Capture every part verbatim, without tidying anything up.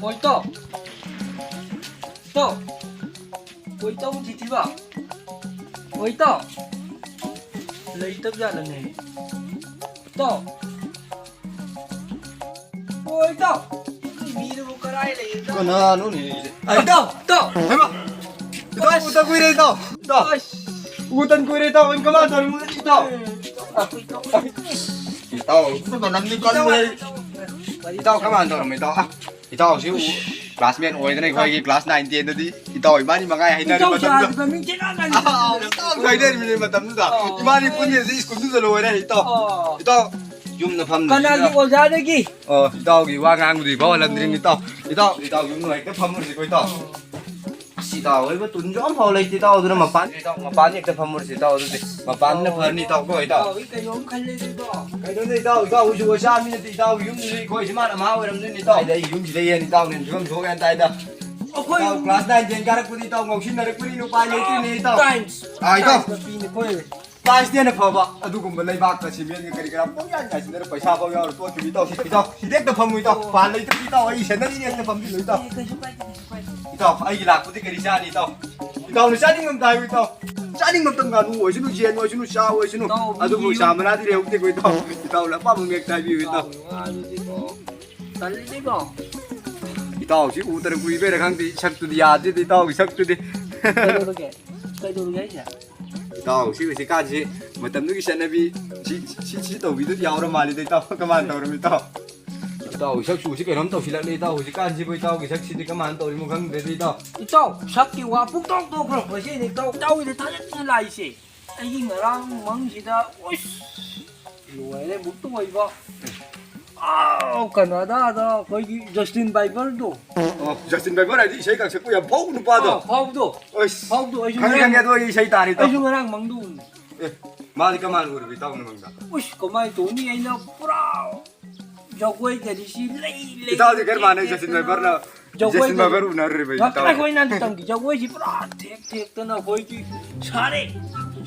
ꯑꯣ, ꯏꯇꯥꯎ꯫ ꯏꯇꯥꯎ꯫ ꯑꯣ, ꯏꯇꯥꯎ, ꯊꯤꯊꯤꯕ꯫ ꯑꯣ, ꯏꯇꯥꯎ꯫ ꯂꯩꯇꯕ ꯖꯥꯠꯂꯅꯦ꯫ ꯏꯇꯥꯎ꯫ ꯑꯣ, ꯏꯇꯥꯎ꯫ ꯃꯤꯗꯨꯕꯨ ꯀꯔꯥꯏ ꯂꯩ, ꯏꯇꯥꯎ? ꯀꯅꯥꯅꯣꯅꯦ? ꯑꯩ ꯏꯇꯥꯎ, ꯏꯇꯥꯎ꯫ ꯍꯩꯃꯥ! ꯏꯇꯥꯎ, ꯎꯗ ꯀꯨꯏꯔꯦ, ꯏꯇꯥꯎ꯫ ꯏꯇꯥꯎ꯫ ꯑꯁ꯫ ꯎꯗꯟ ꯀꯨꯏꯔꯦ, ꯏꯇꯥꯎ꯫ ꯑꯩ ꯀꯃꯥꯏꯅ ꯇꯧꯔꯤꯅꯣ, ꯏꯇꯥꯎ? ꯏꯇꯥꯎ꯫ ꯏꯇꯥꯎ, ꯃꯅꯝꯗꯤ ꯀꯜꯂꯦ꯫ ꯏꯇꯥꯎ, ꯀꯃꯥꯏꯅ ꯇꯧꯔꯝꯃꯤ, ꯏꯇꯥꯎ? ꯑ, ꯏꯇꯥꯎꯁꯤ ꯎ-, classmate ꯑꯣꯏꯗꯅ ꯑꯩꯈꯣꯏꯒꯤ class nine ten ꯗꯗꯤ ꯏꯇꯥꯎ ꯏꯕꯥꯅꯤ ꯃꯉꯥꯏ ꯍꯥꯏꯅꯔꯤ ꯏꯇꯥꯎ ꯃꯇꯝꯗꯣ꯫ ꯆꯥꯗꯕ ꯃꯤ ꯆꯦꯟꯅꯔꯝꯃꯤ꯫ ꯑꯥ, ꯏꯇꯥꯎ ꯍꯥꯏꯅꯔꯤꯕꯅꯤ ꯃꯇꯝꯗꯨꯗ꯫ ꯑꯣ꯫ ꯏꯕꯥꯅꯤ ꯄꯨꯟꯅꯗꯤ ꯁ꯭ꯀꯨꯜꯗꯨꯗ ꯂꯣꯏꯔꯦ, ꯏꯇꯥꯎ꯫ ꯑꯣ꯫ ꯏꯇꯥꯎ, ꯌꯨꯝꯗ ꯐꯝꯗ꯭ꯔꯤꯁꯤꯗ꯫ ꯀꯅꯥꯒꯤ ꯑꯣꯖꯥꯗꯒꯤ? ꯑꯣ, ꯏꯇꯥꯎꯒꯤ ꯋꯥ ꯉꯥꯡꯕꯗꯤ ꯐꯥꯎꯍꯜꯂꯝꯗ꯭ꯔꯤꯅꯤ, ꯏꯇꯥꯎ꯫ ꯏꯇꯥꯎ, ꯏꯇꯥꯎ, ꯌꯨꯝꯗ ꯍꯦꯛꯇ ꯐꯝꯃꯨꯔꯁꯤꯀꯣ, ꯏꯇꯥꯎ꯫ ꯑꯣ꯫ ꯑꯁ, ꯏꯇꯥꯎ, ꯑꯣꯏꯕ ꯇꯨꯟꯁꯨ ꯑꯝꯐꯥꯎ ꯂꯩꯇꯦ, ꯏꯇꯥꯎ, ꯑꯗꯨꯅ ꯃꯄꯥꯟ, ꯏꯇꯥꯎ, ꯃꯄꯥꯟꯗ ꯍꯦꯛꯇ ꯐꯝꯃꯨꯔꯁꯤ, ꯏꯇꯥꯎ, ꯑꯗꯨꯗꯤ꯫ ꯃꯄꯥꯟꯗꯅ ꯐꯔꯅꯤ, ꯏꯇꯥꯎ, ꯀꯣ, ꯏꯇꯥꯎ꯫ ꯏꯇꯥꯎ, ꯑꯩ ꯀꯩꯅꯣꯝ ꯈꯜꯂꯦꯗ, ꯏꯇꯥꯎ꯫ ꯀꯩꯅꯣꯅꯦ, ꯏꯇꯥꯎ, ꯏꯇꯥꯎ, ꯍꯧꯖꯤꯛ ꯑꯣꯖꯥ ꯃꯤ ꯅꯠꯇꯦ, ꯏꯇꯥꯎꯒꯤ ꯌꯨꯝꯗꯨꯗꯤ ꯑꯩꯈꯣꯏ ꯏꯃꯥꯅ ꯑꯃ ꯑꯣꯏꯔꯝꯗꯣꯏꯅꯤ, ꯏꯇꯥꯎ꯫ ꯑꯩꯗꯤ ꯑꯩ ꯌꯨꯝꯁꯤꯗ ꯍꯦꯟꯅ ꯏꯇꯥꯎꯅ ꯍꯦꯟꯅ ꯐꯤꯕꯝ ꯁꯣꯛꯑꯦ ꯍꯥꯏꯗ꯫ ꯑꯩꯈꯣꯏ ꯏꯇꯥꯎ, class nine ten ꯀꯥꯔꯛꯄꯗꯤ, ꯏꯇꯥꯎ, ꯉꯥꯎꯁꯤꯟꯅꯔꯛꯄꯅꯤ, ꯎꯄꯥꯏ ꯂꯩꯇꯦꯅꯦ, ꯏꯇꯥꯎ꯫ Times, ꯑꯥ, ꯏꯇꯥꯎ꯫ Times ꯅꯨꯄꯤꯅꯤ ꯑꯩꯈꯣꯏ꯫ Times ꯅ ꯍꯦꯟꯅ ꯐꯕ ꯑꯗꯨꯒꯨꯝꯕ ꯂꯩꯕꯥꯛꯀ ꯁꯤꯃꯦꯟꯒ ꯀꯔꯤ ꯀꯔꯥ ꯄꯪꯌꯥꯟ ꯌꯥꯟꯁꯤꯟꯅꯔ ꯄꯩꯁꯥ ꯐꯥꯎ ꯌꯥꯎꯔ ꯇꯣꯛꯈꯤꯕ, ꯏꯇꯥꯎ꯫ ꯏꯇꯥꯎ, ꯁꯤꯗ ꯍꯦꯛꯇ ꯐꯝꯃꯨ, ꯏꯇꯥꯎ꯫ ꯄꯥꯟ ꯂꯩꯇ꯭ꯔꯗꯤ, ꯏꯇꯥꯎ, ꯑꯩ ꯁꯦꯟꯅꯔꯤꯅꯦ, ꯍꯦꯛꯇ ꯐꯝꯖꯤꯜꯂꯨ, ꯏꯇꯥꯎ꯫ ꯑꯦ, ꯀꯩꯁꯨ ꯀꯥꯏꯗꯦ, ꯀꯩꯁꯨ ꯀꯥꯏꯗꯦ꯫ ꯏꯇꯥꯎ, ꯑꯩꯒꯤ ꯂꯥꯛꯄꯗꯤ ꯀꯔꯤ ꯆꯥꯅꯤ, ꯏꯇꯥꯎ? ꯏꯇꯥꯎꯅ ꯆꯥꯅꯤꯡꯕ ꯑꯝꯇ ꯍꯥꯏꯌꯨ, ꯏꯇꯥꯎ꯫ ꯆꯥꯅꯤꯡꯕ ꯑꯝꯇ, ꯉꯥꯅꯨ ꯑꯣꯏꯁꯅꯨ, ꯌꯦꯟ ꯑꯣꯏꯁꯅꯨ, ꯁꯥ ꯑꯣꯏꯁꯅꯨ꯫ ꯏꯇꯥꯎ, ꯑꯗꯨꯕꯨ ꯃꯤ ꯁꯥ ꯃꯅꯥꯗꯤ ꯂꯩꯍꯧꯗꯦꯀꯣ, ꯏꯇꯥꯎ꯫ ꯏꯇꯥꯎꯅ ꯑꯄꯥꯝꯕ ꯑꯃ ꯍꯦꯛꯇ ꯍꯥꯏꯕꯤꯌꯨ, ꯏꯇꯥꯎ꯫ ꯏꯇꯥꯎ, ꯉꯥꯗꯨꯗꯤꯀꯣ, ꯇꯜꯂꯤꯗꯀꯣ꯫ ꯏꯇꯥꯎꯁꯤ ꯎꯗꯅ ꯀꯨꯏꯕꯩꯔꯥ ꯈꯪꯗꯦ, ꯁꯛꯇꯨꯗꯤ ꯌꯥꯗꯦꯗ, ꯏꯇꯥꯎꯒꯤ ꯁꯛꯇꯨꯗꯤ꯫ ꯀꯩꯗꯧꯔꯒꯦ? ꯀꯩꯗꯧꯔꯒꯦ ꯍꯥꯏꯁꯦ? ꯏꯇꯥꯎꯁꯤ ꯍꯧꯖꯤꯛꯀꯥꯟꯁꯤ ꯃꯇꯝꯗꯨꯒꯤ ꯆꯠꯅꯕꯤ ꯁꯤ, ꯁꯤ, ꯁꯤ ꯇꯧꯕꯤꯗꯨ ꯌꯥꯎꯔ ꯃꯥꯜꯂꯤꯗ, ꯏꯇꯥꯎ꯫ ꯀꯃꯥꯏꯅ ꯇꯧꯔꯝꯃꯤ, ꯏꯇꯥꯎ? ꯏꯇꯥꯎ, ꯁꯛꯁꯨꯁꯤ ꯀꯩꯅꯣꯝ ꯇꯧꯁꯤꯜꯂꯛꯂꯦ, ꯏꯇꯥꯎ꯫ ꯍꯧꯖꯤꯛꯀꯥꯟꯁꯤꯕꯨ ꯏꯇꯥꯎꯒꯤ ꯁꯛꯁꯤꯗꯤ ꯀꯃꯥꯏꯅ ꯇꯧꯔꯤꯃꯣ ꯈꯪꯗ꯭ꯔꯦꯗ, ꯏꯇꯥꯎ꯫ ꯏꯇꯥꯎ, ꯁꯛꯀꯤ ꯋꯥ ꯄꯨꯡꯇꯣꯛ ꯇꯣꯛꯈ꯭ꯔꯣ꯫ ꯉꯁꯤꯗꯤ ꯏꯇꯥꯎ, ꯏꯇꯥꯎꯒꯤꯗ ꯊꯥꯖꯗꯅ ꯂꯥꯛꯏꯁꯦ꯫ ꯑꯩꯒꯤ ꯉꯔꯥꯡ ꯃꯪꯁꯤꯗ, ꯎꯏꯁ, ꯂꯣꯏꯔꯦ, ꯃꯨꯛꯇ ꯑꯣꯏꯕ꯫ ꯑꯥꯎ, ꯀꯅꯥꯗꯥꯗ ꯑꯩꯈꯣꯏꯒꯤ ꯖꯁꯇꯤꯟ ꯕꯥꯏꯕꯔꯗꯣ꯫ ꯑꯣ, ꯖꯁꯇꯤꯟ ꯕꯥꯏꯕꯔ ꯍꯥꯏꯗꯤ ꯏꯁꯩ ꯀꯥꯡꯁꯛꯄꯨ ꯌꯥꯝ ꯐꯥꯎꯕ ꯅꯨꯄꯥꯗꯣ꯫ ꯑꯥ, ꯐꯥꯎꯕꯗꯣ꯫ ꯑꯁ, ꯐꯥꯎꯕꯗꯣ, ꯑꯩꯁꯨ ꯈꯪꯉꯦ, ꯉꯔꯥꯡ ꯈꯪꯉꯦ, ꯑꯗꯣ ꯑꯩ ꯏꯁꯩ ꯇꯥꯔꯤ, ꯏꯇꯥꯎ꯫ ꯑꯩꯁꯨ ꯉꯔꯥꯡ ꯃꯪꯗ ꯎꯕꯅꯦ꯫ ꯑꯦ, ꯃꯥꯗꯤ ꯀꯃꯥꯏꯅ ꯎꯔꯕ, ꯏꯇꯥꯎꯅ ꯃꯪꯗ? ꯎꯁ, ꯀꯃꯥꯏꯅ ꯇꯧꯅꯤ? ꯑꯩꯅ ꯄꯨꯔꯥ ꯖꯒꯣꯏ ꯀꯔꯤꯁꯤ ꯂꯩ, ꯂꯩ, ꯏꯇꯥꯎꯗꯤ ꯈꯔ ꯃꯥꯟꯅꯩ, ꯂꯩ, ꯖꯁꯇꯤꯟ ꯂꯩ, ꯕꯥꯏꯕꯔꯅ꯫ ꯖꯒꯣꯏ ꯖꯁꯇꯤꯟ ꯀꯔꯤ? ꯕꯥꯏꯕꯔ ꯎꯅꯔꯨꯔꯤꯕ, ꯏꯇꯥꯎ꯫ ꯉꯥꯛꯇꯪ ꯑꯩꯈꯣꯏꯅ ꯇꯝꯒꯤ ꯖꯒꯣꯏꯁꯤ ꯄꯨꯔꯥ ꯊꯦꯛ ꯊꯦꯛꯇꯅ ꯑꯩꯈꯣꯏꯒꯤ ꯁꯥꯔꯦ꯫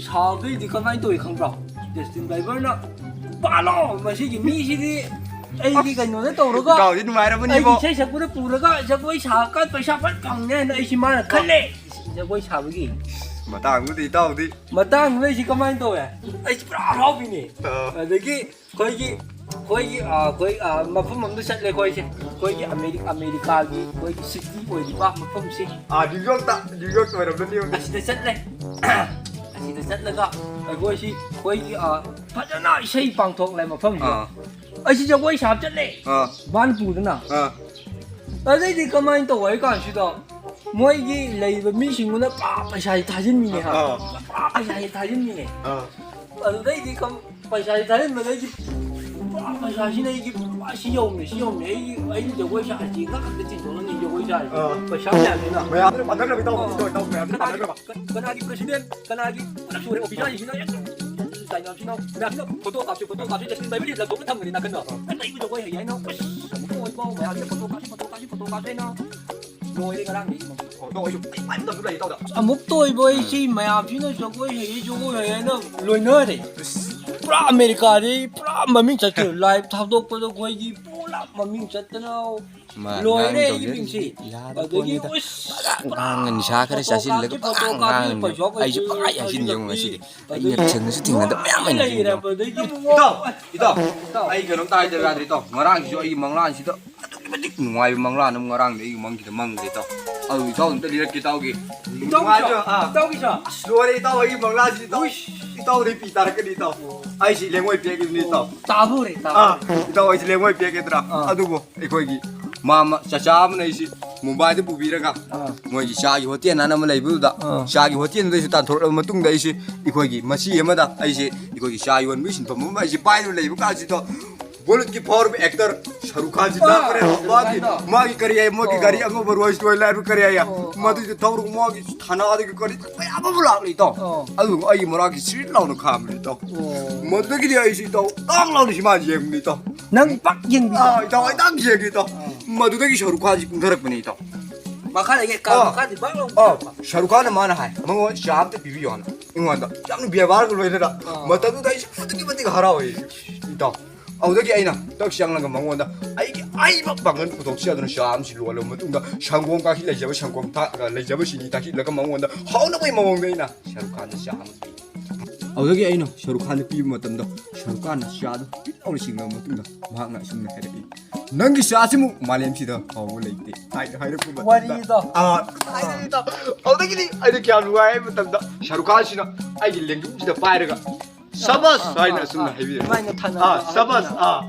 ꯁꯥꯕꯗꯩꯗꯤ ꯀꯃꯥꯏꯅ ꯇꯧꯏ ꯈꯪꯕ꯭ꯔꯣ? ꯖꯁꯇꯤꯟ ꯕꯥꯏꯕꯔꯅ, "ꯄꯥꯜꯂꯣ, ꯃꯁꯤꯒꯤ ꯃꯤꯁꯤꯗꯤ ꯑꯩꯒꯤ ꯀꯩꯅꯣꯗ ꯇꯧꯔꯒ, ꯏꯇꯥꯎꯗꯤ ꯅꯨꯡꯉꯥꯏꯔꯕꯅꯤꯕꯣ꯫ ꯑꯩꯒꯤ ꯏꯁꯩ ꯁꯛꯄꯗ ꯄꯨꯔꯒ ꯖꯒꯣꯏ ꯁꯥꯔꯀꯥꯟ ꯄꯩꯁꯥ ꯐꯖ ꯐꯪꯅꯤ ꯍꯥꯏꯅ ꯑꯩꯁꯤ ꯃꯥꯅ ꯈꯜꯂꯦ꯫ ꯖꯒꯣꯏ ꯁꯥꯕꯒꯤ ꯃꯇꯥꯡꯗꯨꯗꯤ ꯏꯇꯥꯎꯗꯤ ꯃꯇꯥꯡꯗꯨꯗ ꯑꯩꯁꯤ ꯀꯃꯥꯏꯅ ꯇꯧꯋꯦ? ꯑꯩꯁꯤ ꯄꯨꯔꯥ ꯍꯔꯥꯎꯕꯤꯅꯦ꯫ ꯑꯥ꯫ ꯑꯗꯒꯤ ꯑꯩꯈꯣꯏꯒꯤ, ꯑꯩꯈꯣꯏꯒꯤ, ꯑꯥ, ꯑꯩꯈꯣꯏ, ꯑꯥ, ꯃꯐꯝ ꯑꯃꯗ ꯆꯠꯂꯦ ꯑꯩꯈꯣꯏꯁꯦ꯫ ꯑꯩꯈꯣꯏꯒꯤ ꯑꯃꯦꯔꯤ-, ꯑꯃꯦꯔꯤꯀꯥꯒꯤ ꯑꯩꯈꯣꯏꯒꯤ ꯁꯤꯇꯤ ꯑꯣꯏꯔꯤꯕ ꯃꯐꯝꯁꯤ꯫ ꯑꯥ, ꯅ꯭ꯌꯨ ꯌꯣꯔꯛꯇ, ꯅ꯭ꯌꯨ ꯌꯣꯔꯛꯇ ꯑꯣꯏꯔꯝꯒꯅꯤ꯫ ꯑꯁꯤꯗ ꯆꯠꯂꯦ꯫ ꯑꯁꯤꯗ ꯆꯠꯂꯒ ꯑꯩꯈꯣꯏꯁꯤ, ꯑꯩꯈꯣꯏꯒꯤ, ꯑꯥ, ꯐꯖꯅ ꯏꯁꯩ ꯄꯥꯡꯊꯣꯛꯂꯦ ꯃꯐꯝꯁꯦ꯫ ꯑꯥ꯫ ꯑꯩꯁꯤ ꯖꯒꯣꯏ ꯁꯥꯕ ꯆꯠꯂꯦ꯫ ꯑꯥ꯫ ꯃꯥꯅ ꯄꯨꯗꯅ꯫ ꯑꯥ꯫ ꯑꯗꯩꯗꯤ ꯀꯃꯥꯏꯅ ꯇꯧꯕ ꯍꯥꯏ ꯀꯥꯟꯁꯤꯗ ꯃꯣꯏꯒꯤ ꯂꯩꯔꯤꯕ ꯃꯤꯁꯤꯡꯗꯨꯅ ꯄꯨꯔꯥ ꯄꯩꯁꯥꯁꯤ ꯊꯥꯖꯤꯟꯕꯤꯅꯦ ꯍꯥ꯫ ꯑꯥ꯫ ꯄꯨꯔꯥ ꯄꯩꯁꯥꯁꯤ ꯊꯥꯖꯤꯟꯕꯤꯅꯦ꯫ ꯑꯥ꯫ ꯑꯗꯨꯗꯩꯗꯤ ꯀꯝ-, ꯄꯩꯁꯥꯁꯤ ꯊꯥꯖꯤꯟꯕꯗꯩꯗꯤ ꯄꯨꯔꯥ ꯄꯩꯁꯥꯁꯤꯅ ꯑꯩꯒꯤ ꯄꯨꯔꯥ ꯁꯤ ꯌꯧꯅꯦ, ꯁꯤ ꯌꯧꯅꯦ꯫ ꯑꯩꯒꯤ, ꯑꯩꯅ ꯖꯒꯣꯏ ꯁꯥ-, ꯑꯁꯤ ꯉꯥꯛꯇ ꯆꯤꯡꯊꯣꯛꯂꯅꯤ ꯖꯒꯣꯏ ꯁꯥꯔꯤꯁꯦ꯫ ꯑꯥ꯫ ꯄꯩꯁꯥ ꯃꯌꯥꯝꯁꯤꯅ꯫ ꯃꯌꯥꯝꯗꯨꯅ ꯄꯥꯊꯔꯅꯕ ꯏꯇꯥꯎ, ꯑꯥ꯫ ꯏꯇꯥꯎ, ꯏꯇꯥꯎ, ꯃꯌꯥꯝꯗꯨꯅ ꯀꯅꯥꯒꯤ, ꯄꯥꯊꯔꯅꯕ꯫ ꯀ-, ꯀꯅꯥꯒꯤ president, ꯀꯅꯥꯒꯤ ꯄꯨꯂꯞ ꯁꯨꯔꯦ officerꯁꯤꯡꯁꯤꯅ ꯍꯦꯛꯇ ꯇꯥꯏꯅꯕꯁꯤꯅ, ꯃꯌꯥꯝꯁꯤꯅ photo ꯀꯥꯞꯁꯤ, photo ꯀꯥꯞꯁꯤ, Justin Bieberꯒꯤ ꯂꯪꯊꯣꯛꯄ ꯊꯝꯈ꯭ꯔꯦ ꯅꯥꯀꯟꯗ꯫ ꯑꯥ꯫ ꯑꯩꯕꯨ ꯖꯒꯣꯏ ꯍꯩ ꯍꯥꯏꯅ, ꯑꯁ, ꯑꯃꯨꯛ ꯑꯣꯏꯕ ꯃꯌꯥꯝꯁꯤꯅ photo ꯀꯥꯞꯁꯤ, photo ꯀꯥꯞꯁꯤ, photo ꯀꯥꯞꯁꯤ ꯍꯥꯏꯅ꯫ ꯂꯣꯏꯔꯦ ꯉꯔꯥꯡꯗꯤ꯫ ꯑꯣ, ꯏꯇꯥꯎ, ꯑꯩꯁꯨ ꯑꯩ ꯄꯥꯏꯕ ꯃꯇꯝꯁꯨ ꯂꯩ, ꯏꯇꯥꯎꯗ꯫ ꯑꯃꯨꯛꯇ ꯑꯣꯏꯕ ꯑꯩꯁꯤ ꯃꯌꯥꯝꯁꯤꯅ ꯖꯒꯣꯏ ꯍꯩꯌꯦ, ꯖꯒꯣꯏ ꯍꯩꯌꯦꯅ ꯂꯣꯏꯅꯔꯦ꯫ ꯄꯨꯔꯥ ꯑꯃꯦꯔꯤꯀꯥꯗꯤ ꯄꯨꯔꯥ ꯃꯃꯤꯡ ꯆꯠꯈ꯭ꯔꯦ꯫ Live ꯊꯥꯗꯣꯛꯄꯗ ꯑꯩꯈꯣꯏꯒꯤ ꯄꯨꯂꯞ ꯃꯃꯤꯡ ꯆꯠꯇꯅ ꯃꯥ ꯂꯣꯏꯔꯦ ꯉꯥꯡ ꯑꯩꯒꯤ ꯇꯧꯖꯔꯤꯁꯤ ꯃꯤꯡꯁꯤ꯫ ꯌꯥꯗ ꯑꯗꯒꯤ ꯄꯣꯠꯅꯤꯗ꯫ ꯑꯁ, ꯉꯥꯡ ꯅꯤꯁꯥ ꯈꯔ ꯆꯥꯁꯤꯜꯂꯒ ꯄꯨꯔꯥ ꯉꯥꯡꯉꯤ꯫ ꯑꯩꯁꯨ ꯄꯪꯍꯥꯏ ꯍꯥꯏꯖꯤꯟ ꯌꯦꯡꯉꯨ ꯉꯁꯤꯗꯤ꯫ ꯑꯩꯅ ꯊꯦꯡꯅꯁꯨ ꯊꯦꯡꯅꯗꯕ ꯃꯌꯥꯝ ꯑꯩꯅ ꯊꯦꯡꯅꯩ꯫ ꯏꯇꯥꯎ, ꯏꯇꯥꯎ, ꯑꯩ ꯀꯩꯅꯣꯝꯇ ꯍꯥꯏꯖꯔꯛꯑꯗ꯭ꯔ ꯏꯇꯥꯎ? ꯉꯔꯥꯡꯁꯤꯁꯨ ꯑꯩꯒꯤ ꯃꯪꯂꯥꯟꯁꯤꯗ ꯑꯗꯨꯛꯀꯤ ꯃꯇꯤꯛ ꯅꯨꯡꯉꯥꯏꯕ ꯃꯪꯂꯥꯟ ꯑꯃ ꯉꯔꯥꯡꯗꯤ ꯑꯩꯒꯤ ꯃꯪꯁꯤꯗ ꯃꯪꯈ꯭ꯔꯦ ꯏꯇꯥꯎ꯫ ꯑꯗꯨ ꯏꯇꯥꯎ ꯑꯝꯇ ꯂꯤꯔꯛꯀꯦ ꯏꯇꯥꯎꯒꯤ꯫ ꯏꯇꯥꯎꯒꯤꯁꯨ, ꯅꯨꯡꯉꯥꯏꯕ, ꯑꯥ꯫ ꯏꯇꯥꯎꯒꯤꯁꯨ꯫ ꯑꯁ, ꯂꯣꯏꯔꯦ ꯏꯇꯥꯎ, ꯑꯩꯒꯤ ꯃꯪꯂꯥꯟꯁꯤ ꯏꯇꯥꯎ꯫ ꯎꯏꯁ꯫ ꯏꯇꯥꯎꯗꯩ ꯄꯤ ꯇꯥꯔꯛꯀꯅꯤ ꯏꯇꯥꯎ꯫ ꯑꯩꯁꯤ ꯂꯦꯡꯉꯣꯏ ꯄꯤꯔꯛꯏꯕꯅꯤ ꯏꯇꯥꯎ꯫ ꯇꯥꯕ ꯍꯧꯔꯦ, ꯇꯥꯕ ꯑꯥ, ꯍꯧꯔꯦ꯫ ꯏꯇꯥꯎ, ꯑꯩꯁꯤ ꯂꯦꯡꯉꯣꯏ ꯄꯤꯔꯛꯀꯦꯗ꯭ꯔꯥ? ꯑꯥ꯫ ꯑꯗꯨꯕꯨ ꯑꯩꯈꯣꯏꯒꯤ ꯃꯥꯃ ꯆꯆꯥ ꯑꯃꯅ ꯑꯩꯁꯤ ꯃꯨꯝꯕꯥꯏꯗ ꯄꯨꯕꯤꯔꯒ ꯑꯥ꯫ ꯃꯣꯏꯒꯤ ꯆꯥꯒꯤ ꯍꯣꯇꯦꯜ ꯍꯥꯏꯅ ꯑꯃ ꯂꯩꯕꯗꯨꯗ ꯑꯥ꯫ ꯆꯥꯒꯤ ꯍꯣꯇꯦꯜꯗꯨꯗ ꯑꯩꯁꯨ ꯇꯥꯟꯊꯣꯔꯛꯂꯕ ꯃꯇꯨꯡꯗ ꯑꯩꯁꯤ ꯑꯩꯈꯣꯏꯒꯤ ꯃꯆꯤ ꯑꯃꯗ ꯑꯩꯁꯦ ꯑꯩꯈꯣꯏꯒꯤ ꯆꯥ ꯌꯣꯟꯕꯒꯤ ꯁꯤꯟꯐꯝ ꯑꯃ ꯑꯩꯁꯦ ꯄꯥꯏꯗꯨꯅ ꯂꯩꯕ ꯀꯥꯟꯁꯤꯗ ꯕꯣꯂꯤꯋꯨꯗꯀꯤ ꯐꯥꯎꯔꯕ actor ꯁꯔꯨꯛ ꯈꯥꯟꯁꯤ ꯑꯥ, ꯂꯥꯛꯈ꯭ꯔꯦ꯫ ꯁꯔꯨꯛ ꯃꯥꯒꯤ, ꯈꯥꯟꯗꯣ꯫ ꯃꯥꯒꯤ ꯀꯔꯤ ꯍꯥꯏ, ꯃꯣꯏꯒꯤ ꯑꯣ꯫ ꯒꯥꯔꯤ ꯑꯉꯧꯕ Rolls Royce ꯍꯥꯏꯕ ꯀꯔꯤ ꯍꯥꯏ, ꯑꯣ, ꯑꯣ꯫ ꯃꯗꯨꯏꯗ ꯊꯧꯔꯒ ꯃꯥꯒꯤ ꯊꯥꯅꯥꯗꯒꯤ ꯒꯥꯔꯤ ꯃꯌꯥꯝ ꯑꯃ ꯂꯥꯛꯂꯦ ꯏꯇꯥꯎ꯫ ꯑꯣ꯫ ꯑꯗꯨꯒ ꯑꯩꯒꯤ ꯃꯔꯥꯛꯁꯤ ꯁꯤꯠ ꯂꯥꯎꯅ ꯈꯥꯝꯕꯅꯤ ꯏꯇꯥꯎ꯫ ꯑꯣ꯫ ꯃꯗꯨꯗꯒꯤꯗꯤ ꯑꯩꯁꯤ ꯏꯇꯥꯎ ꯇꯥꯡ ꯂꯥꯎꯅ ꯁꯤ ꯃꯥꯁꯤ ꯌꯦꯡꯕꯅꯤ ꯏꯇꯥꯎ꯫ ꯅꯪ ꯄꯥꯛ ꯌꯦꯡꯕꯤꯗ꯭ꯔꯣ? ꯑꯥ, ꯏꯇꯥꯎ, ꯑꯩ ꯇꯥꯡ ꯌꯦꯡꯉꯤ ꯏꯇꯥꯎ꯫ ꯑꯥ꯫ ꯃꯗꯨꯗꯒꯤ ꯁꯔꯨꯛ ꯈꯥꯟꯁꯤ ꯀꯨꯝꯊꯔꯛꯄꯅꯤ ꯏꯇꯥꯎ꯫ ꯃꯈꯥꯗꯒꯤ ꯀꯥ ꯑꯥ꯫ ꯃꯈꯥꯗꯤ ꯕꯪ ꯂꯥꯎ ꯑꯥ, ꯀꯨꯝꯊꯔꯛꯄ꯫ ꯁꯔꯨꯛ ꯈꯥꯟꯅ ꯃꯥꯅ ꯍꯥꯏ, "ꯃꯉꯣꯟ ꯆꯥ ꯑꯝꯇ ꯄꯤꯕꯤꯌꯣ" ꯍꯥꯏꯅ ꯑꯩꯉꯣꯟꯗ ꯌꯥꯝꯅ ꯕꯦꯕꯥꯔꯒ ꯂꯣꯏꯅꯅ꯫ ꯑꯥ꯫ ꯃꯇꯝꯗꯨꯗ ꯑꯩꯁꯤ ꯑꯗꯨꯛꯀꯤ ꯃꯇꯤꯛ ꯍꯔꯥꯎꯋꯦ ꯏꯇꯥꯎ꯫ ꯑꯗꯨꯗꯒꯤ ꯑꯩꯅ ꯇꯛ ꯆꯪꯂꯒ ꯃꯉꯣꯟꯗ ꯑꯩꯒꯤ ꯑꯍꯩꯕ ꯄꯥꯡꯒꯜ ꯄꯨꯊꯣꯛꯆꯗꯨꯅ ꯆꯥ ꯑꯃꯁꯤ ꯂꯣꯜꯂꯕ ꯃꯇꯨꯡꯗ, ꯁꯪꯒꯣꯝ ꯀꯥꯈꯤ ꯂꯩꯖꯕ ꯁꯪꯒꯣꯝ ꯊꯥꯛꯑꯒ ꯂꯩꯖꯕꯁꯤꯡꯁꯤ ꯊꯥꯛꯆꯤꯜꯂꯒ ꯃꯉꯣꯟꯗ ꯍꯥꯎꯅꯕꯒꯤ ꯃꯑꯣꯡꯗ ꯑꯩꯅ ꯁꯔꯨꯛ ꯈꯥꯟꯗ ꯆꯥ ꯑꯃ ꯄꯤ꯫ ꯑꯗꯨꯗꯒꯤ ꯑꯩꯅ ꯁꯔꯨꯛ ꯈꯥꯟꯗ ꯄꯤꯕ ꯃꯇꯝꯗ, ꯁꯔꯨꯛ ꯈꯥꯟꯅ ꯆꯥꯗꯨ ꯄꯤꯛ ꯂꯥꯎꯅ ꯆꯤꯡꯂꯕ ꯃꯇꯨꯡꯗ, ꯃꯍꯥꯛꯅ ꯑꯁꯨꯝꯅ ꯍꯥꯏꯔꯛꯏ, "ꯅꯪꯒꯤ ꯆꯥꯁꯤꯃꯨꯛ ꯃꯥꯂꯦꯝꯁꯤꯗ ꯍꯥꯎꯕ ꯂꯩꯇꯦ" ꯍꯥꯏꯅ ꯍꯥꯏꯔꯛꯄ ꯃꯇꯝꯗ, ꯋꯥꯔꯤꯗꯣ꯫ ꯑꯥ, ꯍꯥꯏꯔꯛꯏꯗꯣ꯫ ꯑꯗꯨꯗꯒꯤꯗꯤ ꯑꯩꯅ ꯀꯌꯥꯝ ꯅꯨꯡꯉꯥꯏ ꯍꯥꯏꯕ ꯃꯇꯝꯗ, ꯁꯔꯨꯛ ꯈꯥꯟꯁꯤꯅ ꯑꯩꯒꯤ ꯂꯦꯡꯖꯨꯝꯁꯤꯗ ꯄꯥꯏꯔꯒ, "ꯁꯕꯥꯁ" ꯑꯥ, ꯍꯥꯏꯅ ꯑꯥ, ꯑꯁꯨꯝꯅ ꯑꯥ꯫ ꯍꯥꯏꯕꯤꯔꯦ꯫ ꯑꯗꯨꯃꯥꯏꯅ ꯊꯥꯅꯕ꯫ ꯑꯥ, ꯁꯕꯥꯁ, ꯑꯥ꯫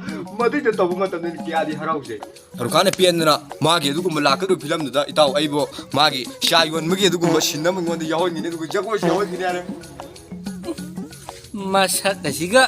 ꯃꯗꯨꯏꯗ ꯇꯧꯕ ꯃꯇꯝꯗ ꯑꯩꯅ ꯀꯌꯥꯗꯤ ꯍꯔꯥꯎꯖꯩ꯫ ꯁꯔꯨꯛ ꯈꯥꯟꯅ ꯄꯦꯟꯗꯅ ꯃꯥꯒꯤ ꯑꯗꯨꯒꯨꯝꯕ ꯂꯥꯛꯀꯗꯧꯕ ꯐꯤꯂꯝꯗꯨꯗ, ꯏꯇꯥꯎ, ꯑꯩꯕꯨ ꯃꯥꯒꯤ ꯆꯥ ꯌꯣꯟꯕꯒꯤ ꯑꯗꯨꯒꯨꯝꯕ ꯁꯤꯟ ꯑꯃ ꯑꯩꯉꯣꯟꯗ ꯌꯥꯎꯍꯟꯒꯅꯤ, ꯑꯗꯨꯒ ꯖꯒꯣꯏꯁꯨ ꯌꯥꯎꯍꯟꯒꯅꯤ ꯍꯥꯏꯔꯦ꯫ ꯃꯁꯛ ꯑꯁꯤꯒ꯫